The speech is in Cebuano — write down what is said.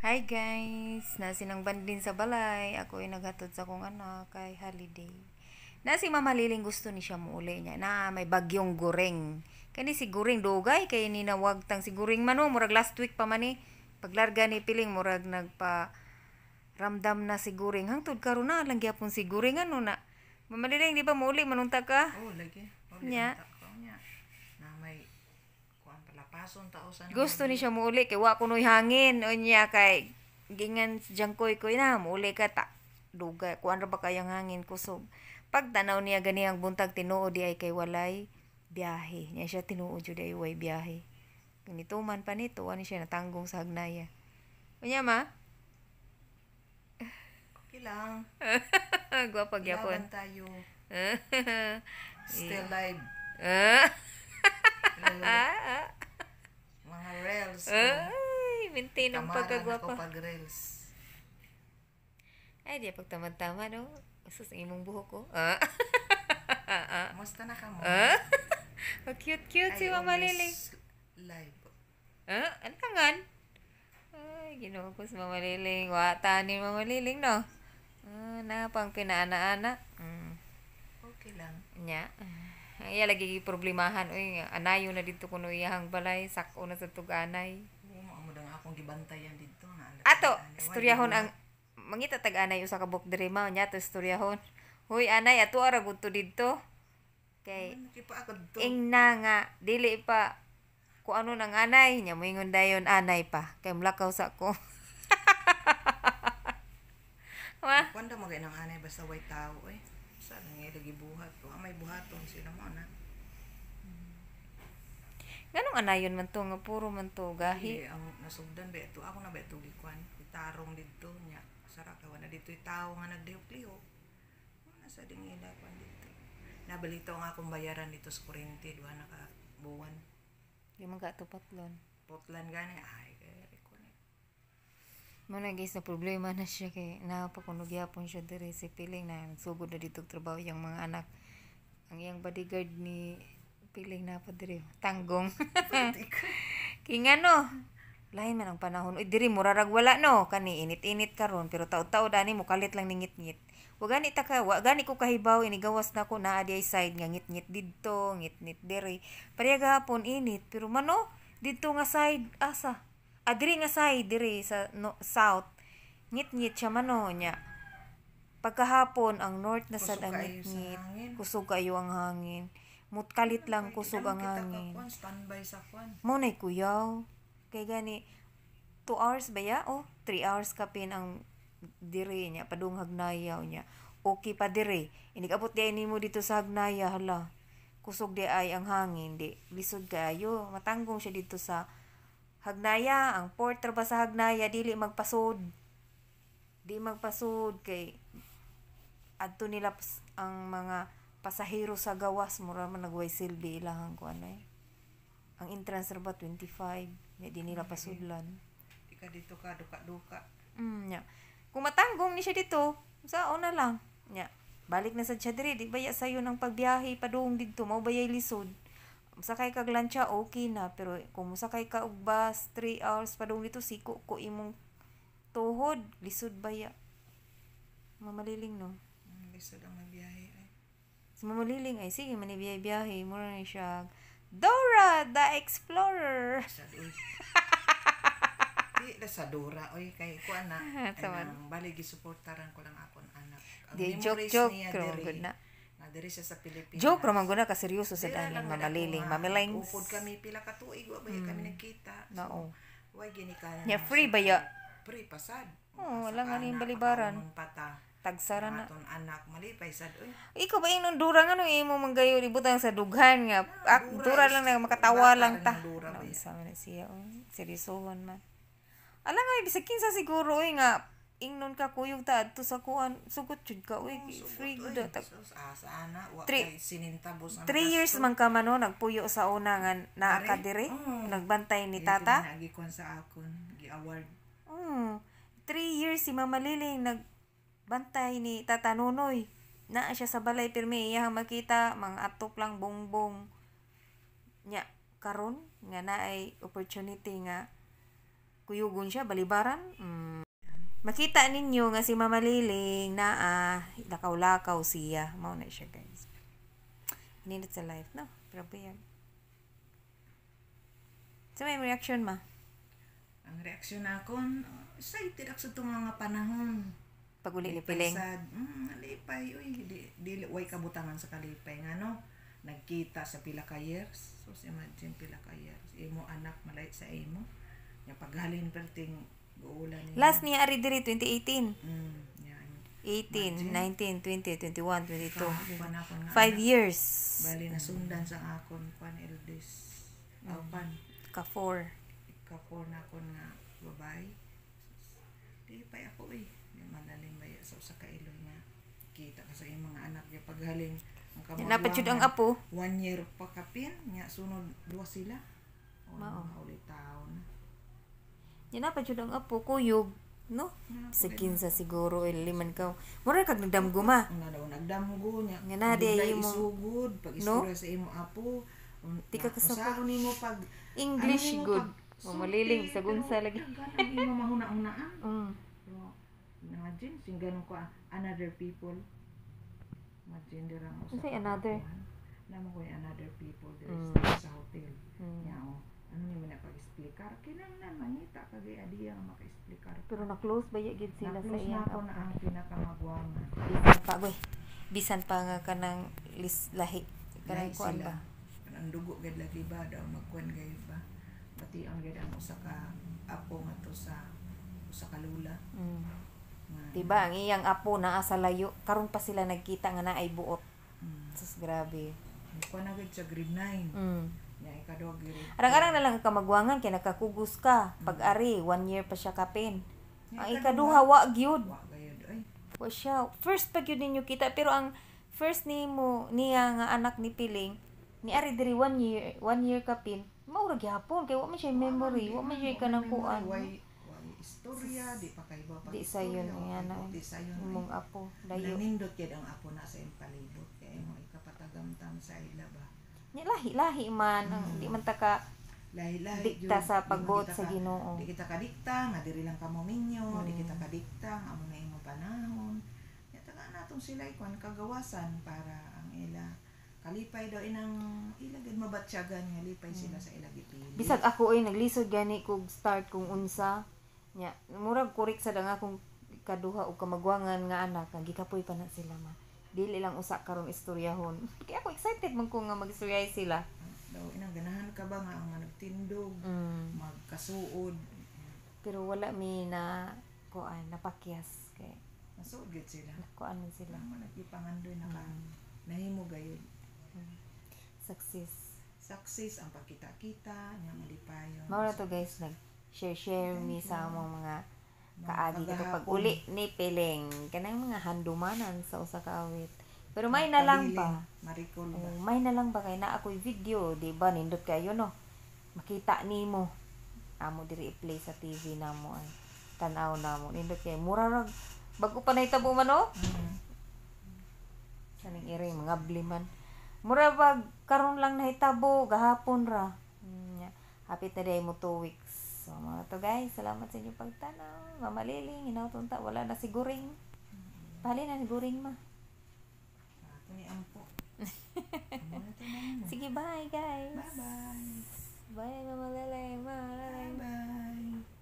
Hi guys, nasi nang bandin sa balay. Ako ay naghatod sa akong anak kay holiday. Na si Mama Liling, gusto ni siya muuli niya. Na may bagyong Goring. Kani si Goring dugay kay ni nawagtang si Goring man oh, murag last week pa man ni. Paglarga ni Piling, murag nagpa ramdam na si Goring. Hangtod karon na lang gyapon si Goring, ano na. Mama Liling, di ba muuli manunta ka? Oh, lagi. Uli Nya. ang takaw niya. Na may kuan palapason tao sa Gusto ni siya muuli kay wa kunoy hangin. Unya kay gingan jangkoy koy na muuli ka ta. Dugay kuan ra ba kayang hangin, kusog. Pagtanaw niya ganiyang buntag, tinuod di ay kay walay biyahe. Nya siya, tinuod jud ay way biyahe. Nituman pa nito, ano siya natanggong sa Hagnaya. Unya, ma? Okay lang. Gwapa gyapon. Laban tayo. Still live. Mga reels ko. Ay, maintain ang Tamaran ako pagkagwapa. pag reels. Ay, di pagtamad-tama, no? Sus, ang imong buhok ko. Ah. Kumusta na ka mo? Ah? Cute-cute si I Mama always Liling. live. Ah, antangan. Ay, Ginoo ko si Mama Liling. Wata ni Mama Liling, no? Ah, na pang pinaana-ana. Okay lang. Nya. Ang iya lagi problemahan uy, anayo na dito kuno iyahang balay, sako na sa tuganay. Oo, mo dang akong gibantayan dito na. Ato, istoryahon ang mangita tag anay usa ka buok diri ma, nya to istoryahon. Huy anay, ato ara gud to didto. Kay Kipa ako dito. Ingna nga dili pa ku ano nang anay nya, moingon dayon anay pa kay mulakaw sa ko. Ma, Kuan daw magay ng anay basta way tao eh. Sa nang ila gibuhat ko. May buhaton sila mo na. Nganong anayon man to nga puro man to gahi? Dili ang nasugdan ba ito? Ako na ba ito gikuan? Itarong dito nya. Sara ka wala dito tao nga nagdihok-lihok. Wala sa dingila kuan dito. Nabalito ang akong bayaran dito sa kuryente duha na ka buwan. Di man ka tupatlon. Potlan gani ay kay ko ni. Mo na guys, na problema na siya kay naa pa kuno gyapon siya diri si Piling na nagsugod na dito og trabaho iyang mga anak. Ang iyang bodyguard ni Piling na pa diri tanggong. Kay ngano, lain man ang panahon. Uy, diri murarag wala no, kani init-init karon pero taud-taud ani mokalit lang ni ngit-ngit. Wa gani ta ka, wa gani ko kahibaw inigawas na ko naa di ay side nga ngit-ngit didto, ngit-ngit diri. Pareha gahapon init pero mano didto nga side asa. Ah, diri nga side diri sa no, south. Ngit-ngit siya mano nya. Pagkahapon ang north na sad Kusog ang kaayo sa ngit-ngit. hangin. Kusog kayo ang hangin. Mutkalit lang kusog ang Kita ka hangin. kuan standby sa kuan. Mo na'y kuyaw. Kay gani 2 hours ba ya? Oh, 3 hours kapin ang diri niya padung Hagnaya niya. Okay pa dire. Inig-abot di ay nimo dito sa Hagnaya, hala. Kusog di ay ang hangin, di lisod kaayo. Matanggong siya dito sa Hagnaya, ang port ra ba sa Hagnaya dili magpasod. Di magpasod kay adto nila ang mga pasahero sa gawas, mura man nagway silbi ilahang kuan eh. Ang entrance ra ba 25, nya di nila pasudlan. Di ka dito ka duka-duka. Nya. Kung matanggong ni siya dito, sa na lang. Nya. Balik na sad siya diri, di ba ya sayo ng pagbiyahe padung didto, mao ba yay lisod. Sakay kag lantsa okay na, pero kung mosakay ka og bus 3 hours padung dito, siko ko imong tuhod, lisod ba ya. Mamaliling no. Lisod ang magbiyahe ay. Si Mamaliling ay sige man biyahe-biyahe, mura ni siya Dora the Explorer. Sad uy. Di la sa Dora oy kay kuan na. Sama. Anang bali gisuportaran ko lang akon anak. Ang Di joke memories joke niya ra man diri, gud na. na diri siya sa Pilipinas. Joke ra man gud na kaseryoso sad Dira aning lang man ako Mamaliling, nga, Mamilings. Upod kami pila ka tuig wa ba kami nagkita. So, Nao. way ginikanan. Nya na free sa ba ya? Free pasad. Oo, Sa wala nga ning anak, balibaran. pakaunon pata. Tagsara na. Aton anak malipay sad oy. Ikaw ba ingnon dura nga no imo manggayo ibutang sa dughan nga ak dura lang na makatawa Bata lang rin ta. ang dura No, ba ya? isa man na siya oh. Seryosohon man. Alam nga bisag kinsa siguro oy nga ingnon ka kuyog ta adto sa kuan, sugot jud ka oy, free gud ta. Sus, asa ana wa kay sinintabos ang 3 years gasto. man ka man no, nagpuyo sa una nga naa ka Diri? dire, Oo. nagbantay ni Dili tata. na gikuan sa akon, gi-award. 3 years si Mama Liling nagbantay ni Tata Nonoy. Naa siya sa balay pirmi iyang makita mga atop lang bongbong. Nya karon nga naay opportunity nga Kuyugon siya, balibaran. Makita ninyo nga si Mama Liling naa lakaw-lakaw siya. Mao na siya, guys. Nindot sa life, no? Pero yan. So, may reaction, ma? Ang reaksyon nakon, excited ako sa itong mga panahon. Pag-uli ni Lipay Piling. Sad. Lipay, uy. Di, di, way kabutangan sa kalipay nga, no? Nagkita sa pila ka years. So, imagine pila ka years. Imo anak malay sa imo. Nya paghalin perting guulan niya. Last niya ari diri 2018. Yan. 18, 19, 20, 21, 22. Kuan ako nga 5 anak. years. Bali nasundan sa akon kuan eldest. Aw pan Ka 4. Ka 4 na akon nga babae. Di pa ako eh. Di malalim ba sa usa ka iloy nga kita ka sa imong mga anak ya paghalin ang Napatjud ang kamagwangan. apo. 1 year pa kapin nya sunod duha sila. O, Mao. mga ulit taon. Yan pa jud ang apo kuyog, no? Sa 15 siguro liman ka. Mura kag nagdamgo, ma. Nga daw nagdamgo nya. Nga na, di, Dugay imo- isugod pag No? istorya sa imo apo. Di ka kasapot. Usaon nimo pag English ano nimo good. pag Mamaliling sulti, sa gunsa pero lagi. daghan ang imo mahuna-hunaan. Pero imagine sing ganun ko ah, another people. Imagine dira ang usa Unsay ka another? kuan. Namo ko yung another people diri sa hotel. Nya oh, ano nimo na pag-explicar kinahanglan mangita ka gay adiya nga maka-explicar. Pero na-close ba gid sila sa Na-close na iyang ako apo? na ang pinakamagwangan. Bisan pa goy. Bisan pa nga kanang lis lahi kanang Lahi kuan sila. ba. Ang dugo gid lagi ba daw magkuan gayud ba. Pati ang gid ang usa ka apo nga to sa usa ka lula. Nga, Diba ang iyang apo naa sa layo karon pa sila nagkita nga naay buot. Sus, grabe. Kuan na gid sa grade 9. Nya ikaduha grade. Arang-arang na lang ang kamagwangan kay nakakugos ka. Pag ari, 1 year pa siya kapin. Nya Ang ikaduha wa gyud. Wa gayud ay. Wa siya. First pa gyud ninyo kita pero ang first nimo niya nga anak ni Piling ni ari diri 1 year, 1 year kapin. Mao ra gyapon kay wa man siya memory, wa man siya kanang kuan. Way way istorya, di pa kay ba pag Di sayon nga na. Di sayon. Imong apo dayo. Nanindot gyud ang apo na sa imong palibot kay imo ikapatagamtam sa ila ba. Nya lahi-lahi man ang di man ta ka Lahi-lahi dikta gyud. sa Di man pagbuot kita sa Ginoo. Di kita kadikta nga diri lang ka mominyo, di kita kadikta nga amo na imong panahon. Nya taga natong sila ikuan kagawasan para ang ila kalipay daw inang ila gid mabatsyagan nga lipay sila sa ila gipili. Bisag ako ay naglisod gani kog start kung unsa. Nya murag kurik sad ang akong kaduha og kamagwangan nga anak nga gikapoy pa na sila, ma. Dili lang usa karon istoryahon. Kaya ako excited man ko nga magistoryahay sila. Daw inang ganahan ka ba nga ang mga nagtindog, magkasuod. Pero wala mi na kuan napakyas kay Nasuod gid sila. kuan man sila. Wala man naggipangandoy naka nahimo gayud. Success. Success ang pagkita-kita, nya malipayon. Mao na to, guys, nag share share mi sa among mga Mga kaagi kato kagahapon. pag uli ni Piling kanang mga handumanan sa usa ka awit. Pero may na lang pa. Maricol ba? Oh, may na lang ba kay naa ako'y video, di ba? Nindot kayo, no? Makita nimo. Amo diri i-play sa TV namo ay. Tan-aw namo. Nindot kay mura rag bago pa nahitabo man, no? Saning iri mga bliman. Mura bag karon lang nahitabo gahapon ra. Nya. Hapit na day mo 2 weeks. So mga to, guys, salamat sa inyong pagtanaw. Mama Liling, hinawton ta wala na si Guring. Pali na ni Guring, ma. Ato ni ampo. Amo na to na. Sige, bye guys. Bye-bye. Bye, Mama Lele. Mama Lele. Bye-bye.